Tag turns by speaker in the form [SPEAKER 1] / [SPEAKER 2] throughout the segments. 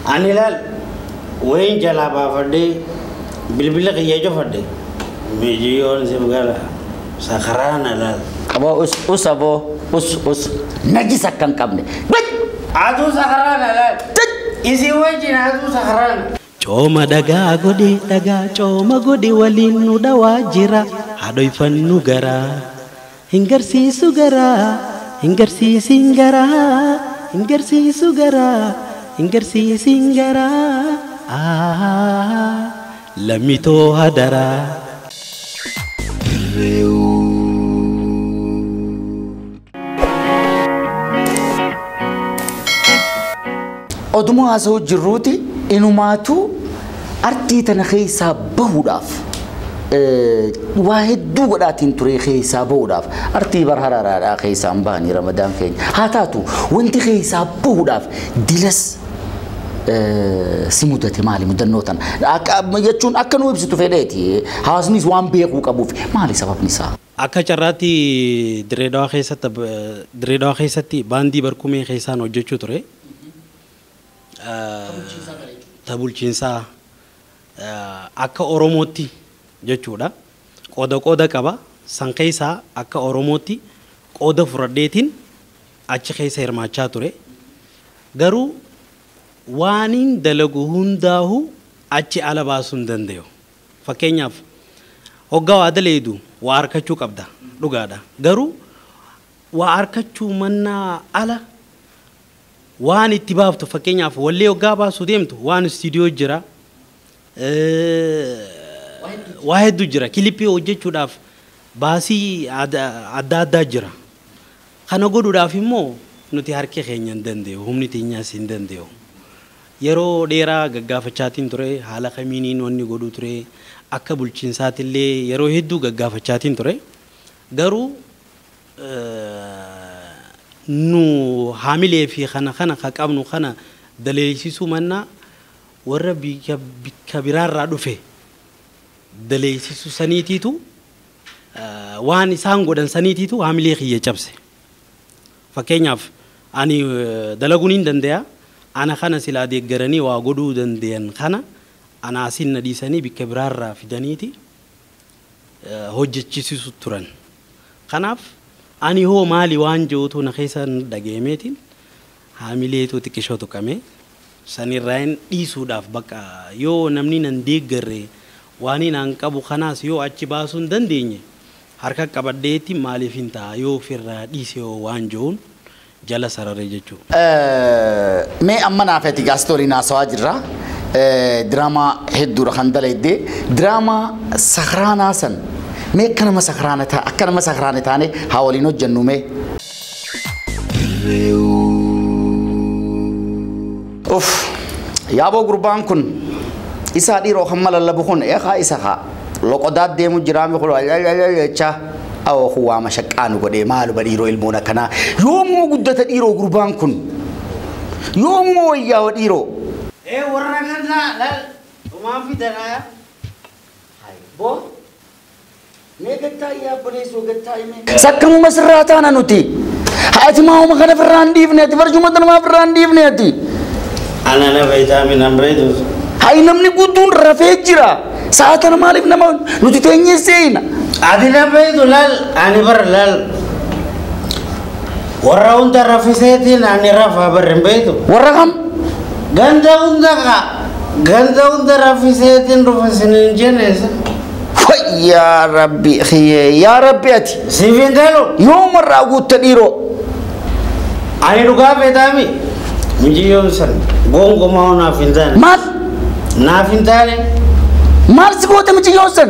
[SPEAKER 1] Ani laal wayin jalaa baafadhee bilbila kiyya cufadhe. Mijiyoon siif gala. Sakaraana laal.
[SPEAKER 2] Aboo us us aboo us us najis akka hin qabne.
[SPEAKER 1] Aduu sakaraana laal. Isin wajjin aduu sakaraana. Cooma dhagaa godhe dhagaa cooma godhe waliin nu dhawaa jira. Haadhoyfannu garaa. Hin garsiisu garaa. Hin garsiisin garaa. Hin garsiisu garaa. Hin garsiisin garaa. Lammitoo hadaraa.
[SPEAKER 2] Oduma haasa'u jirruuti inumaatu artii tana keessaa bahuudhaaf waa hedduu godhaatiin ture keessaa bahuudhaaf artii bar haraaraadhaa keessaa hin bahanii ramadaan keenya haa taatu wanti keessaa bahuudhaaf dilas si mudate maali mudannoo tana jechuun akka nu ibsitu fedheeti hawaasnis waan beekuu qabuuf maali sababni isaa?
[SPEAKER 1] Akka carraatti Direedawaa keessatti baandii barkumee keessaan hojjechuu ture. Ta bulchiinsaa akka Oromootti jechuudha. Qooda qooda qaba. San keessaa akka Oromootti qooda fudhadheetiin achi keessa hirmaachaa ture. Garuu waaniin dalagu hundaahu achi ala baasuu hin danda'u. Fakkeenyaaf hoggaa waa daleedu waa harkachuu qabda dhugaadha. Garuu waa harkachuu mannaa ala waan itti baaftu fakkeenyaaf wallee hoggaa baasuu deemtu waan istiidiyoo jira. Waa hedduu jira. Kilippii hojjechuudhaaf baasii adda addaa jira. Kana godhuudhaaf immoo nuti harki keenya hin danda'u, humni teenyaas hin danda'u. Yeroo dheeraa gaggaafachaatiin ture, haala kamiiniin wanni godhuu ture, akka bulchiinsaatillee yeroo hedduu gaggaafachaatiin ture. Garuu nu haamilee fi kana kana ka qabnu kana daleessisuu mannaa warra bikka biraarraa dhufe daleessisuu saniitiitu waan isaan godhan saniitiitu haamilee kiyya cabse. Fakkeenyaaf ani dalaguun hin danda'a. Ana kana silaa deeggaranii waa godhuu danda'an kana ana asin na dhiisanii bikka biraarraa fidaniiti hojjechiisu turan. Kanaaf ani hoo maali waan jiruutu na keessa dhageemeetiin haamileetu xiqqishoo tuqame sanirraa dhiisuudhaaf bakka yoo namni nan deeggarre waan naan qabu kanaas yoo achi baasuu hin dandeenye harka qabadheetti maaliif hin ta'a yoo ofirraa dhiise waan jiruun jala sararee jechuudha.
[SPEAKER 2] Mee amma naaf ati gaastoorii naasawaa jirra. Diraamaa hedduudha kan dalaydee diraamaa sakraanaa san mee akka nama sakraana ta'a akka nama sakraana taane haa waliin hojjennu mee. Uff yaaboo gurbaan kun isaa dhiiroo hamma lallabu kun eegaa isa haa loqodaa deemu jiraame kun jechaa awoo waa mashaqqaa nu godhee maaluma dhiiroo ilmoon akkanaa yoomuma guddata dhiiroo gurbaan kun yoomuma wayyaa'oo dhiiroo.
[SPEAKER 1] Warra kanaa laal dhumaan fidanaa.
[SPEAKER 2] Boo mee gattaa yaabboleessoo gattaa himee. Sakkamuma sirraa taana nuti. Haati maa'uma kana firraan dhiifne ati barcuma namaa firraan dhiifne ati.
[SPEAKER 1] Ana na fayyadamin amreetu.
[SPEAKER 2] Hayi namni gudduun rafee jira. Sa'a tana maaliif nama nuti teenyee seena.
[SPEAKER 1] Ati na fayyadu laal ani bara laal. Warra hunda rafiseetiin ani rafaa barre hin beektu.
[SPEAKER 2] Warra kam?
[SPEAKER 1] Ganda hunda ka ganda hunda rafiseetiin dhufa sinin jenneessa.
[SPEAKER 2] Yaa Rabbi yaa Rabbi ati.
[SPEAKER 1] Siif hin galu.
[SPEAKER 2] Yoomarraa guutta dhiiroo.
[SPEAKER 1] Ani dhugaa feetaami. Mijiyyoon san gonkumaa naaf hin taane.
[SPEAKER 2] Maal?
[SPEAKER 1] Naaf hin taane.
[SPEAKER 2] Maal si goote mijiyyoon san?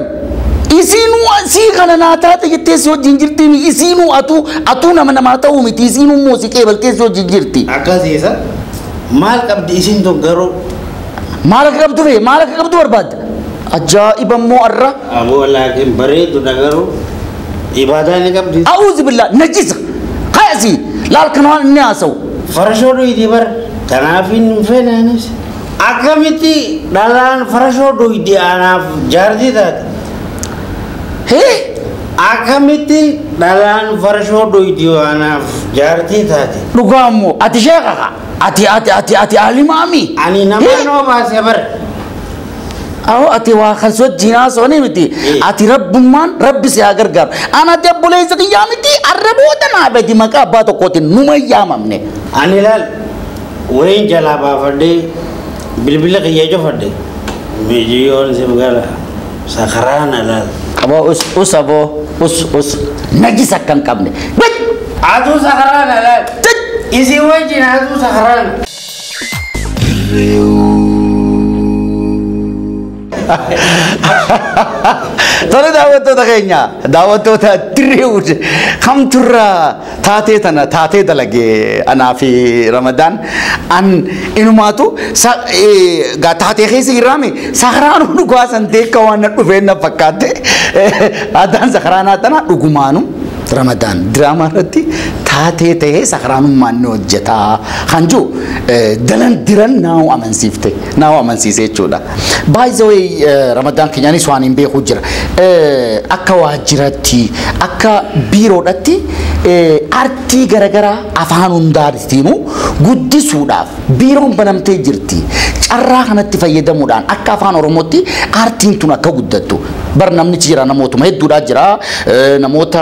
[SPEAKER 2] Isiinuu sii kana naa taate jettee si wajjin jirti isiinuu atuu nama namaa ta'uu miti isiinuu immoo si qeebaltee si wajjin jirti.
[SPEAKER 1] Akkasiisa. Maal qabdi isin tun garuu?
[SPEAKER 2] Maal akka qabdu fee maal akka qabdu barbaadda? Ajaa'iba immoo arra.
[SPEAKER 1] Aboo laakiin bareedudha garuu ibaadaa ni qabdi.
[SPEAKER 2] A'uuzu billaa najisa kaasii laal kana waan inni haasa'u.
[SPEAKER 1] Farashoo dhuydi bar kanaaf hin fedhanis. Akkamitti dhalaan farashoo dhuydi anaaf jaartii taate?
[SPEAKER 2] Hee?
[SPEAKER 1] Akkamitti dhalaan farashoo dhuydi anaaf jaartii taate?
[SPEAKER 2] Dhugaa immoo ati sheeka kaa Ati ati ati ati alimaami.
[SPEAKER 1] Ani nama noo baase bar.
[SPEAKER 2] Awo ati waa kan wajjin haasawanii miti. Ati rabbummaan rabbi si haa gargaaru. Ana ati obboleessa kiyyaa miti arraboota naa badi maqaa abbaa tokkootiin numa hin yaamamne.
[SPEAKER 1] Ani laal wayin jalaa baafadhee bilbila kiyya cufadhe. Biyyoon siif gala sakaraana laal.
[SPEAKER 2] Aboo us us aboo us us najis akka hin qabne.
[SPEAKER 1] Aduu sakaraana laal. Isin wajjin aduu sakaraana.
[SPEAKER 2] Tole daawwattoota keenya daawwattoota Dirreewud kamturra taatee tana taatee dalage anaa fi Ramadaan an inumaatu gaa taatee keessa jirraame sakaraan dhugaa san teekka waan na dhufeen na fakkaatte aadaan sakaraanaa tana dhugumaanu Ramadaan diraamaa irratti taatee ta'ee sakaraanummaan ni hojjetaa kan jiru dalan diran naa'u amansiifte naa'u amansiise jechuudha. By the way Ramadaan keenyaanis waan hin beeku jira. Akka waajjiratti akka biiroodhatti artii garaagaraa afaan hundaatiinuu guddisuudhaaf biiroon banamtee jirti. Carraa kanatti fayyadamuudhaan akka afaan Oromootti artiin tun akka guddattu. Bar namnichi jira namootuma hedduudhaa jira namoota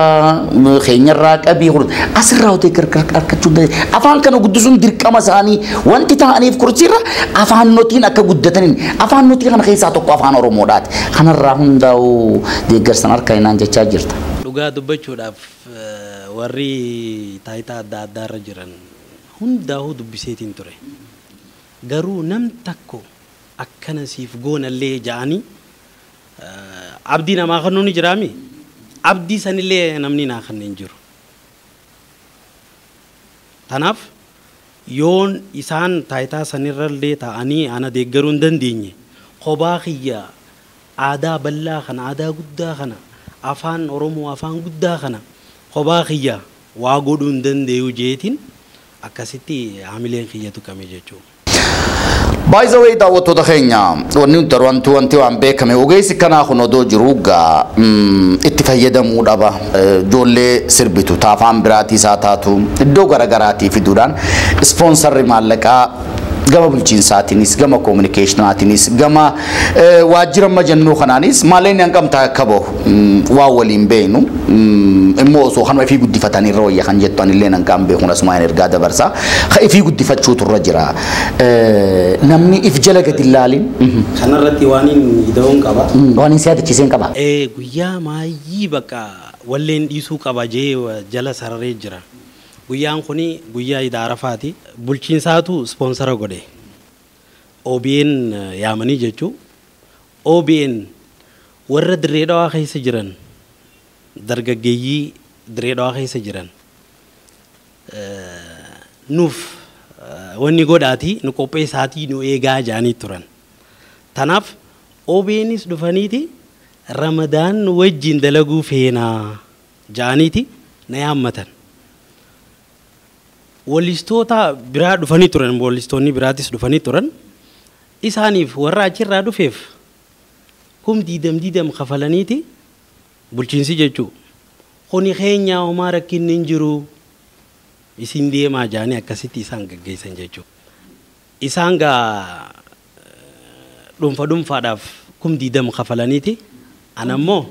[SPEAKER 2] keenyarraa qabii asirraa hotee argachuu dandeenya. Afaan kana guddisuun dirqama isaanii wanti ta'aniif kursiirra afaan notiin akka guddataniin afaan notii kana keessaa tokko afaan Oromoodhaati. Kanarraa hundaa'u deeggarsan harka hinaan jechaa jirta.
[SPEAKER 1] Dhugaa dubbachuudhaaf warri taayitaa adda addaarra jiran hundaa'uu dubbiseetiin ture. Garuu nam takko akkana siif goonallee ja'anii abdii namaa kennuu ni jiraami. Abdii sanillee namni naa kenneen jiru. Tanaaf yoon isaan taayitaa sanirrallee ta'anii ana deeggaruu hin dandeenye kophaa kiyya aadaa bal'aa kana aadaa guddaa kana afaan Oromoo afaan guddaa kana kophaa kiyya waa godhuu hin danda'u jeetiin akkasitti haamileen kiyya tuqame jechuudha.
[SPEAKER 2] By the way daawwattoota keenya wanni nuti wanti wanti waan beekame ogeessi kanaa kun odoo jiru gaa itti fayyadamuu dhaba ijoollee sirbitu taafaan biraatii isaa taatu iddoo garaagaraatii fiduudhaan ispoonsarri maallaqaa gama bulchiinsaatiinis gama koominikeeshinaatiinis gama waajjira amma jennuu kanaanis maallaqni hanqamtaa akka bahu waan waliin beeknu immoo osoo kanuma ifii guddifatanii irra wayya kan jettu anillee hanqaan beekuun asumaan ergaa dabarsa ifii guddifachuutu irra jira namni if jala gadi ilaalin.
[SPEAKER 1] Kanarratti waan hin ida'uun qaba.
[SPEAKER 2] Waan hin si yaadachiiseen qaba.
[SPEAKER 1] Guyyaa maayyii bakka walleen dhiisuu qaba jee jala sararee jira. Guyyaan kuni guyyaa Iid Arafaati. Bulchiinsaatu ispoonsara godhe. OBN yaamanii jechuu. OBN warra Dirree Dhawaa keessa jiran dargaggeeyyii Dirree Dhawaa keessa jiran nuuf wanni godhaatii nu qopheessaatii nu eegaa jaanii turan. Tanaaf OBNis dhufaniiti Ramadaan wajjin dalaguu feenaa jaaniiti na yaammatan. Wallistoota biraa dhufanii turan, wallistoonni biraatis dhufanii turan. Isaaniif warra achirraa dhufeef 20,000 kafalaniiti bulchiinsi jechuu. Kuni keenya homaa rakkinni hin jiru isin deemaa jaanii akkasitti isaan gaggeessan jechuu. Isaan gaa dhuunfa dhuunfaadhaaf 20,000 kafalaniiti. Anammoo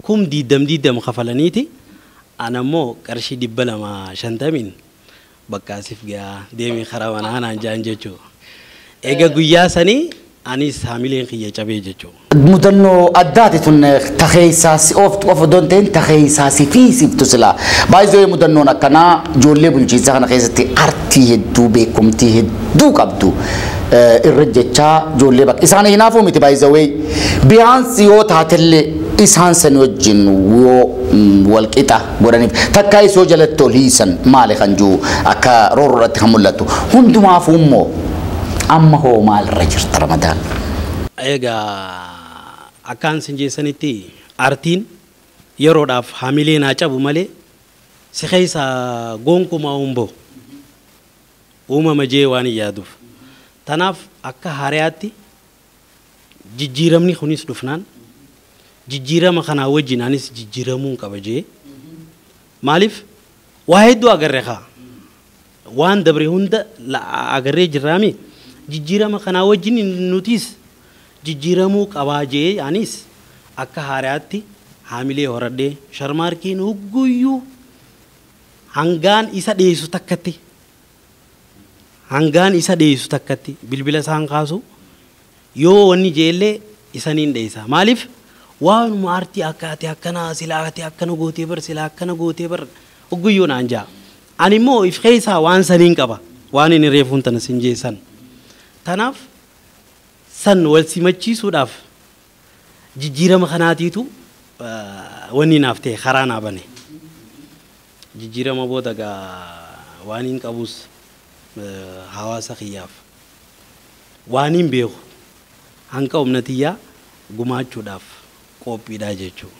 [SPEAKER 1] 20,000 kafalaniiti. Anammoo qarshii 250 bakka asiif gaa deemee karaa manaa naan jaan jechuu. Egaa guyyaa sanii anis haamileen kiyya cabee jechuu.
[SPEAKER 2] Mudannoo addaati tun takeessaasi of odoo hin ta'in takeessaasi fi siiftu silaa. Baay'ee mudannoon akkanaa ijoollee bulchiinsa kana keessatti artii hedduu beekumtii hedduu qabdu irra jechaa ijoollee bakka isaan hinaafuu miti baay'ee biyaansi yoo taatellee isaan san wajjin yoo walqixa godhaniif takkaa isoo jalatti ol hiisan maali kan jiru akka roorroodhaatti kan mul'atu hundumaafuu immoo amma hoo maalirra jirta Ramadaan?
[SPEAKER 1] Egaa akkaan sin jeessanitti artiin yeroodhaaf haamilee naa cabu malee si keessa gonkumaa hin bahu. Uumama jee waan hin yaaduuf. Tanaaf akka haaraatti jijjiiramni kunis dhufnaan jijjiirama kanaa wajjin anis jijjiiramuun qaba jee. Maaliif waa hedduu agarre kaa. Waan dabre hunda agarree jirraami. Jijjiirama kanaa wajjin nutis jijjiiramuu qabaa jee anis akka haaraatti haamilee horadhee Sharmaarkiin hugguyyuu hangaan isa dhiyeessu takkatti hangaan isa dhiyeessu takkatti bilbila isaan kaasu yoo wanni jeellee isaniin dhiyeessa. Maaliif waanuma aartii akka ati akkanaa silaa ati akkana gootee bar silaa akkana gootee bar hugguyyuu naan jaa. Ani immoo if keessaa waan saniin qaba waan inni reefuun tana sin jeessan. Tanaaf san wal simachiisuudhaaf jijjiirama kanaatiitu wanni naaf ta'e karaa naa bane. Jijjiirama booda gaa waan hin qabus hawaasa kiyyaaf waan hin beeku hanqa humna tiyyaa gumaachuudhaaf qophiidha jechuudha.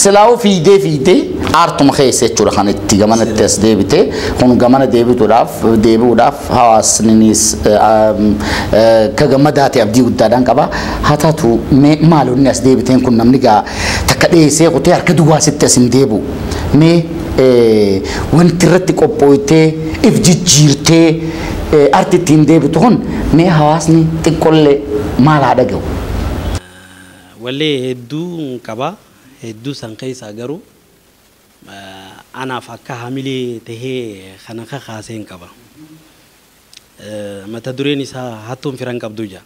[SPEAKER 2] Silaa'uu fiidee fiidee aartuma keessa jechuudha kan itti gamanatti as deebite kun gamana deebi'uudhaaf hawaasninis ka gammadaate abdii guddaadhaan qaba. Haa taatu maalonni as deebiteen kun namni gaa takka dhiyeessee kutee harka duwwaasitti as hin deebi'u. Mee wanti irratti qophooytee if jijjiirtee arti ittiin deebitu kun mee hawaasni xiqqoollee maal haa dhaga'u?
[SPEAKER 1] Wallee hedduu qaba. Hedduu san keessaa garuu anaaf akka haamilee tahee kana kakaaseen qaba. Mata dureen isaa hattuun firan qabdu jaa.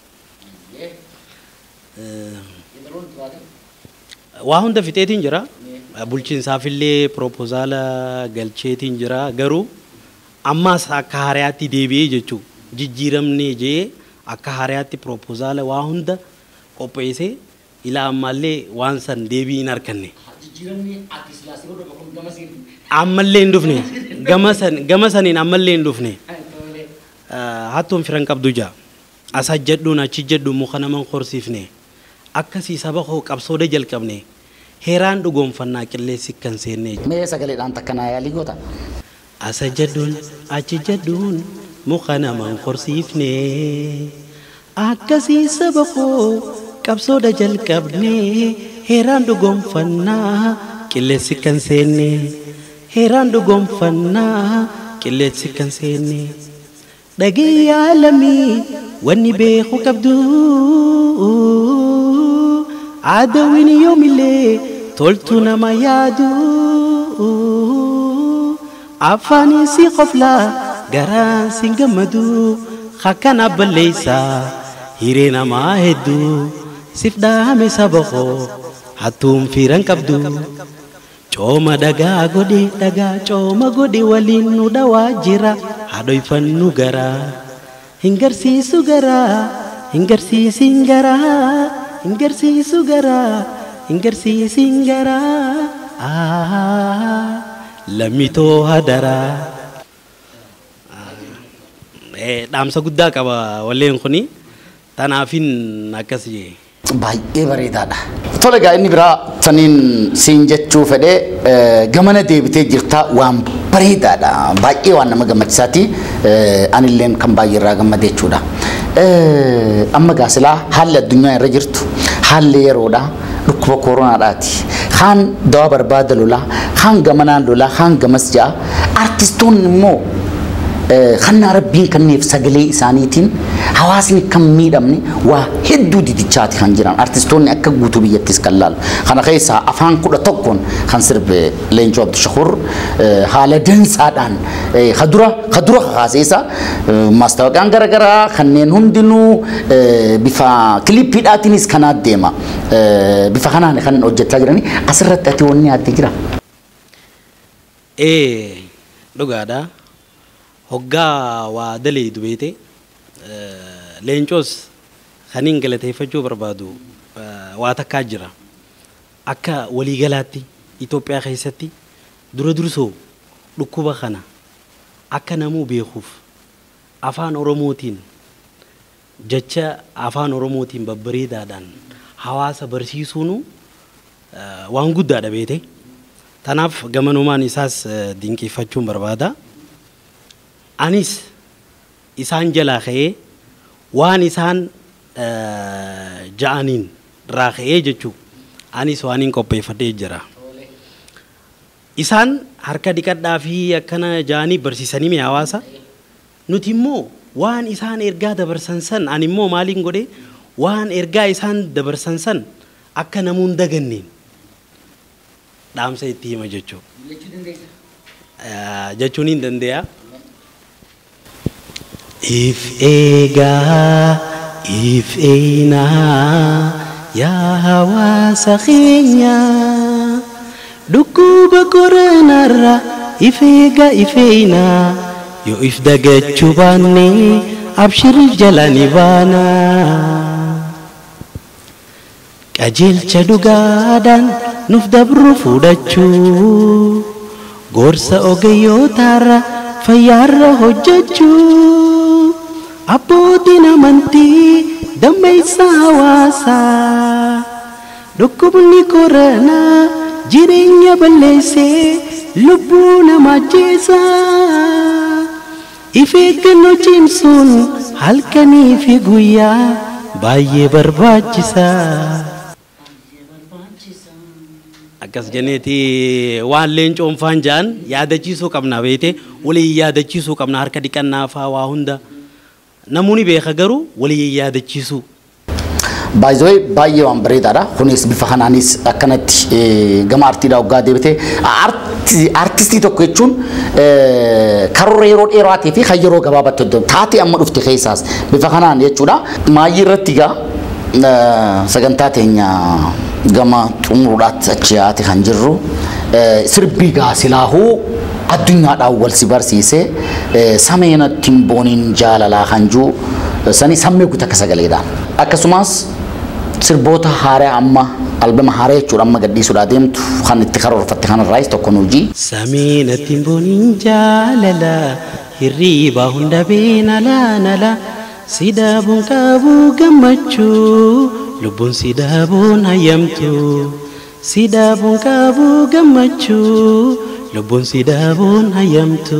[SPEAKER 1] Waa hunda fixeetiin jira. Bulchiinsaafillee piroopozaala galcheetiin jira. Garuu ammas akka haaraatti deebi'ee jechuu jijjiiramnee jee akka haaraatti piroopozaala waa hunda qopheessee ilaa ammallee waan san deebii hin arganne. Ammallee hin dhufne. Gama saniin ammallee hin dhufne. Hattuun firan qabdu jaa. As hajjadhuun achi jedhuun muka naman horsiifne. Akkasii saba koo qabsooda jalqabne. Heeraan dhugoomfannaa qilleensi kan seenne.
[SPEAKER 2] Mee sagaleedhaan takkanaa yaalii goota?
[SPEAKER 1] As hajjadhuun achi jedhuun muka naman horsiifne. Akkasii saba koo qabsooda jalqabne heeraan dhugoomfannaa qilleensi kan seenne. Heeraan dhugoomfannaa qilleensi kan seenne. Dhagee lamii wanni beeku qabdu Adawiin yoomillee toltu nama yaadu Afaanin si qoflaa garaan si gammadu Akkana balleessaa hiree namaa hedduu Siif dhaame saba koo hattuun firan qabdu Cooma dhagaa godhe dhagaa cooma godhe waliin nu dhawaa jira Haadhoifannu garaa hin garsiisu garaa hin garsiisin garaa hin garsiisu garaa hin garsiisin garaa Lammitoo hadaraa. Dhaamsa guddaa qaba walleen kuni tanaafin akkas jee.
[SPEAKER 2] Baay'ee bareedaadha. Tole egaa inni biraa taniin siin jechuu fedhee gamana deebitee jirta waan bareedaadha. Baay'ee waan nama gammachiisaati. Anilleen kan baay'ee irraa gammade jechuudha. Amma gaa silaa haalli addunyaa irra jirtu haalli yeroodha dhukkuba kooronaadhaati. Kaan dawaa barbaada lolaa, kaan gamanaan lolaa, kaan gamas ja'a. Artistoonni immoo kannaa rabbiin kanneef sagalee isaaniitiin hawaasni kan miidhamne waa hedduu didichaati kan jiran artistoonni akka guutuu biyyattis kan laalu. Kana keessaa afaan 11 kan sirbe Leencoo Abdushakur haala dansaadhaan kadura kaaseessa maastawaqaan garaagaraa kanneen hundinuu bifa kilippiidhaatiinis kanaa deema. Bifa kanaan kan hojjechaa jirani asirratti ati wanni adde jira.
[SPEAKER 1] Dhugaadha. Hoggaa waa dalee dubeete Leencoos kan hin galateeffachuu barbaadu waa takkaa jira. Akka waliigalaatti Itoophiyaa keessatti dura dursoo dhukkuba kana akka namuu beekuuf afaan Oromootiin jecha afaan Oromootiin babbareedaadhaan hawaasa barsiisuun waan guddaadha beete. Tanaaf gamanumaan isaas dinqifachuun barbaada. Anis isaan jalaa ka'ee waan isaan ja'aniin irraa ka'ee jechuu anis waan hin qopheeffadhee jira. Isaan harka dhiqadhaa fi akkana jaanii barsiisanii mi hawaasa. Nuti immoo waan isaan ergaa dabarsan san ani immoo maaliin godhe waan ergaa isaan dabarsan san akka namuun daganneen dhaamsa itti hima jechuudha. Jechuun hin danda'a. If eegaa if eenaa yaa hawaasa keenyaa dhukkuba koronarraa if eegaa if eenaa yoo if dagachuu baanne abshir jala ni baana. Qajeelcha dhugaadhaan nuuf dabru fudhachuu gorsa ogeeyyotaarra fayyaarra hojjechuu abbootiin amantii dammeessa hawaasaa dhukkubni koronaa jireenya balleessee lubbuu nama ajjeesaa if eeggannoo cimsuun halkanii fi guyyaa baay'ee barbaachisaa. Akkas jenneeti waan leencoon faan ja'an yaadachiisuu qabna beete walii yaadachiisuu qabna harka dhiqannaa faa waa hunda namoonni beeka garuu walii yaadachiisuu.
[SPEAKER 2] By the way, baay'ee waan bareedaadha. Kunis bifa kanaanis akkanatti gama artiidhaa waggaa deebitee artistii tokko jechuun karoora yeroo dheeraatii fi kan yeroo gabaabaatti hojjetu. Taatee amma dhufte keessaas bifa kanaan jechuudha. Maayyii irratti egaa sagantaa teenya gama xumuruudhaatti achi yaate kan jirru sirbii gaa silaahuu addunyaadhaan wal si barsiise sameenatti hin booniin jaalalaa kan jiru sani sammee guutuu akka sagaleedhaan. Akkasumas sirboota haaraa amma albama haaraa jechuudha amma gadhiisuudhaa deemtu kan itti karoorfatte kanarraayis tokko nuuji.
[SPEAKER 1] Sameenatti hin booniin jaalalaa hirriibaa hunda beenalaa si dhaabuun qabu gammachuu lubbuun si dhaabuun hayyamtu si dhaabuun qabu gammachuu lubbuun si dhaabuun hayyamtu.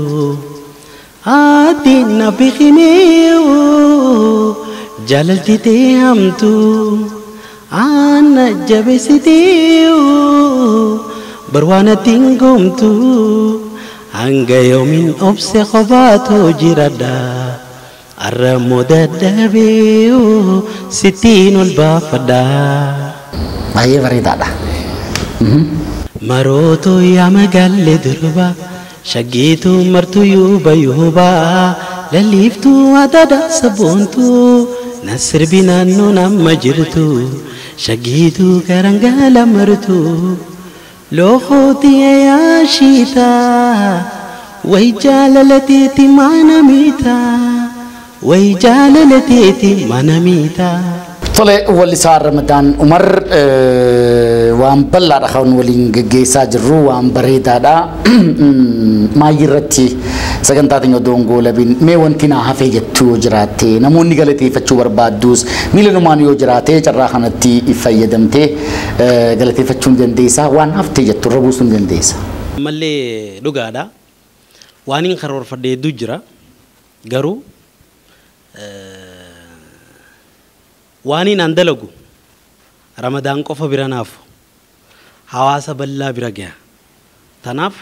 [SPEAKER 1] Ati na biqimeewu jaalalti tee hamtu ana jabeessiteewu barwaanatti hin goomtu hanga yoomiin obse qofaatu jiradha. Arra dadhabeewu sittiin ol baafadha.
[SPEAKER 2] Baay'ee bareedaadha.
[SPEAKER 1] Marooto yaa magaalle durba shaggiitu martu yuuba yuuba lalliiftuu adada sabboontu na sirbi naannoo nama jirtu shaggiitu garangaala martu looxootii yaa shiitaa way jaalalateeti maana miitaa way jaalalateeti mana miitaa.
[SPEAKER 2] Tole wallisaa Ramadaan Umar waan bal'aadha kan waliin geggeessaa jirru waan bareedaadha. Maayyii irratti sagantaa teenya odoo hin goolabiin mee wanti naa hafee jettu yoo jiraatte namoonni galateeffachuu barbaaddus miilanumaan yoo jiraate carraa kanatti fayyadamtee galateeffachuu ni dandeessa waan haftee jettu irra buusuu ni dandeessa.
[SPEAKER 1] Ammallee dhugaadha. Waan hin karoorfadhe hedduu jira garuu waan hin dalagu Ramadaan qofa bira naafu hawaasa bal'aa bira gaha. Tanaaf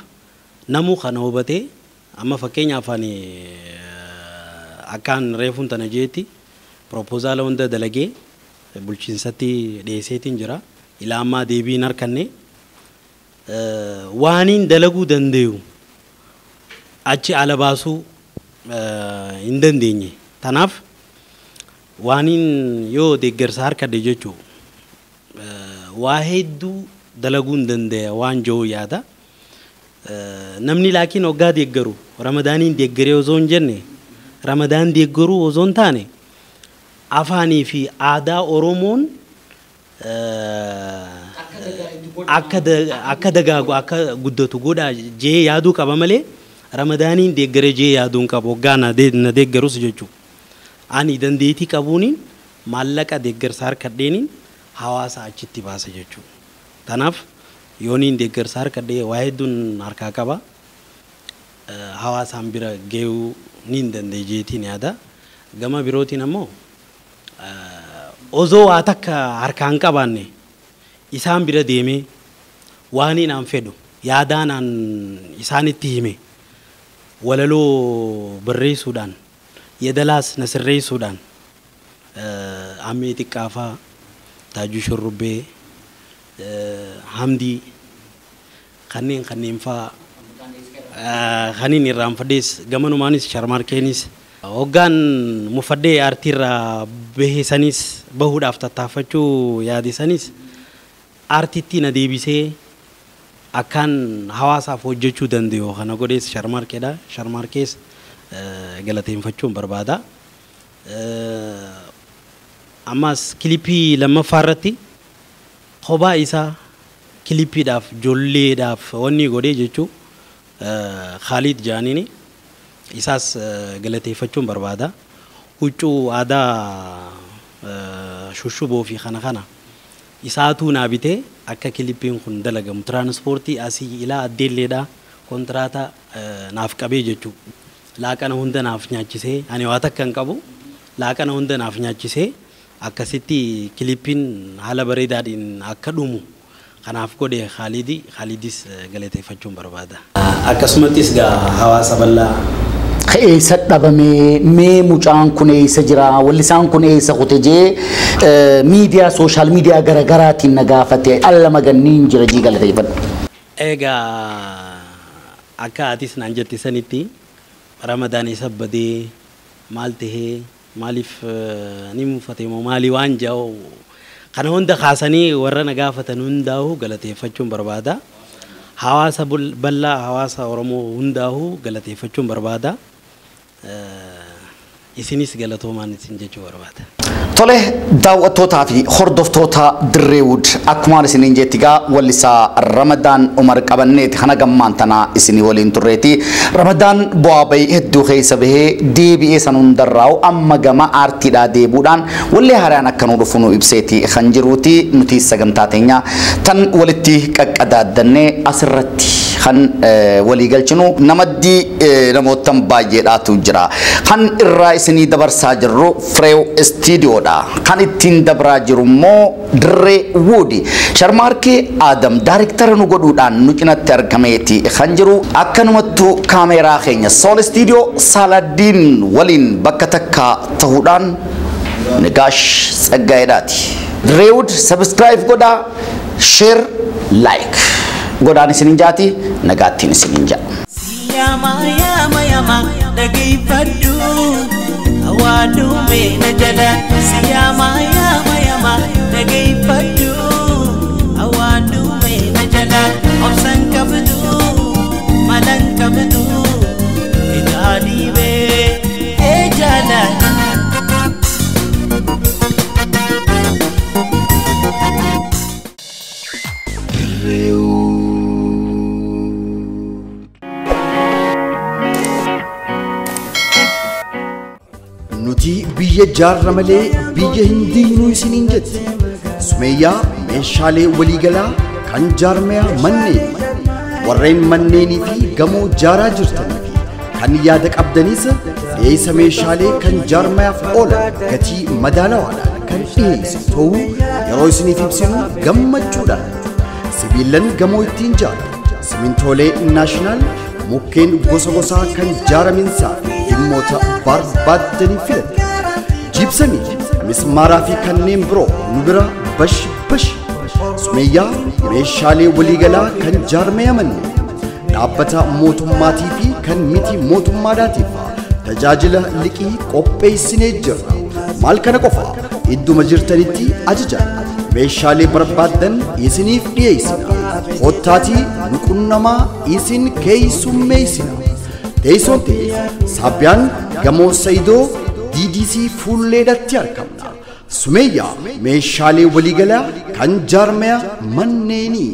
[SPEAKER 1] namuu kana hubatee amma fakkeenyaaf ani akkaan reefuun tana jeetti piroopozaala hunda dalagee bulchiinsatti dhiyeesseetiin jira. Ilaa ammaa deebii hin harkanne waan hin dalaguu danda'u achi ala baasuu hin dandeenye. Tanaaf waan yoo deeggarsa harkadhe jechuun waa hedduu dalaguu hin danda'a waan jiru yaada. Namni laakiin hoggaa deeggaru Ramadaaniin deeggaree osoo hin jenne Ramadaan deeggaruu osoo hin taane afaanii fi aadaa Oromoon akka dagaagu akka guddatu godha jee yaaduu qaba malee Ramadaaniin deeggaree jee yaaduu hin qabu hoggaa na deeggarus jechuudha. Ani dandeettii qabuuniin maallaqa deeggarsa harkadheeniin hawaasa achitti baasa jechuudha. Tanaaf yooniin deeggarsa harkadhee waa hedduun harkaa qaba. Hawaasaan bira gahuu ni hin danda'e jeetiin yaada. Gama birootiin ammoo osoo waa takka harkaan qabaanne isaan bira deemee waan hin fedhu Yaadaan an isaanitti hime walaloo barreessuudhaan yedalaas na sirreessuudhaan Ammee Xiqqaafaa, Taajuu Shurrubbee, Hamdii kanneen faa kanneen irraanfadhees gamanumaanis Sharmarkeenis hoggaan mufadhee aartiirraa bahe sanis bahuudhaaf tattaaffachuu yaade sanis aartitti na deebisee akkaan hawaasaaf hojjechuu danda'u kana godhees Sharmarkeedha. Sharmarkees galateeffachuun barbaada. Ammas kilipii lammaffaa irratti kophaa isaa kilipiidhaaf ijoolleedhaaf wanni godhee jechuu Khaalid Jaaniini isaas galateeffachuun barbaada. Huccuu aadaa shushuboo fi kana isaatuu naa bitee akka kilipiin kun dalagamu tiraanspoortii asii ilaa addeelleedha kontiraata naaf qabee jechuu laaqana hunda naaf nyaachisee ani waa takka hin qabu laaqana hunda naaf nyaachisee akkasitti kilipiin haala bareedaadhaan akka dhumu kanaaf godhe Khaalidis galateeffachuun barbaada. Akkasumattis gaa hawaasa bal'aa
[SPEAKER 2] Eessa dhabame mee mucaan kun eessa jira wallisaan kun eessa kute jee miidiyaa sooshaal miidiyaa garaagaraatiin na gaafate alla maganniin jira jii galateeffadhu.
[SPEAKER 1] Egaa akka atis naan jette sanitti Ramadaan isa badee maal tahee maaliif ni muufate moo maali waan jedhu kana hunda kaasanii warra na gaafatan hundaa'u galateeffachuun barbaada. Hawaasa bal'aa hawaasa Oromoo hundaa'u galateeffachuun barbaada. Isinis galatoomaan isin jechuu barbaada.
[SPEAKER 2] Tole daawwattootaa fi hordoftoota Dirreewud akkumaan isiniin jetti gaa wallisaa Ramadaan Umar qabanneeti kana gammaan tanaa isinii waliin turreeti. Ramadaan bu'aa bahii hedduu keessa bahee deebi'ee san hundarraa'u amma gama aartiidhaa deebuudhaan wallee haaraan akka nu dhufu nu ibseeti kan jiruuti nuti sagantaa teenya tan walitti qaqqadaaddannee asirratti kan walii galchinu namaddii namootan baay'eedhaatu jira. Kan irraa isinii dabarsaa jirru Fireew Istiidiyoodha. Kan ittiin dabraa jiru immoo Dirree Wuudi. Sharmaarkee Adam daariktara nu godhuudhaan nu cinatti argameeti kan jiru. Akkanumattuu kaameeraa keenya Sool Istiidiyoo Saladdiin waliin bakka takka ta'uudhaan Nigaash Tsaggaa'eedhaati. Dirree Wuud subscribe godhaa, share, like. Godhaan isiniin jaati, nagaattiin isiniin jaa.
[SPEAKER 3] Yaama yaama yaama dhageeffadhu hawaadhu meena jala. Yaama yaama yaama dhageeffadhu hawaadhu meena jala. Obsan qabdu malan qabdu hidhaa dhiibee ee jaalala.
[SPEAKER 4] Nuti biyya jaarra malee biyya hin diinuu isiniin jetti. Sumeeyyaa meeshaalee waliigalaa kan jaarmiyaa manneen warreen manneenii fi gamoo jaaraa jirtanii fi kan yaada qabdanis dhiyeessa meeshaalee kan jaarmiyaaf oolan gatii madaalawaadhaan kan dhiyeessu ta'uu yeroo isiniif ibsinu gammachuudhaan. Sibiilan gamoo ittiin jaaran, simintoolee naashinaal, mukkeen gosa gosaa kan jaaraminsaa fi dhimmoota barbaaddanii filatan. Jiibsamii, mismaaraa fi kanneen biroo nu bira bash bash. Sumeeyyaa meeshaalee waliigalaa kan jaarmaya manneen dhaabbata mootummaatii fi kan miti mootummaadhaatiif tajaajila liqii qopheessinee jirra. Maal kana qofa idduma jirtanitti ajajan meeshaalee barbaaddan isiniif dhiyeessina. Kottaatii nu qunnamaa isin keessummeessina. Teessoon teenya Saabbiyaan gamoo Sayidoo DDC fuulleedhatti argamna. Sumeeyyaa meeshaalee waliigalaa kan jaarmaya manneenii.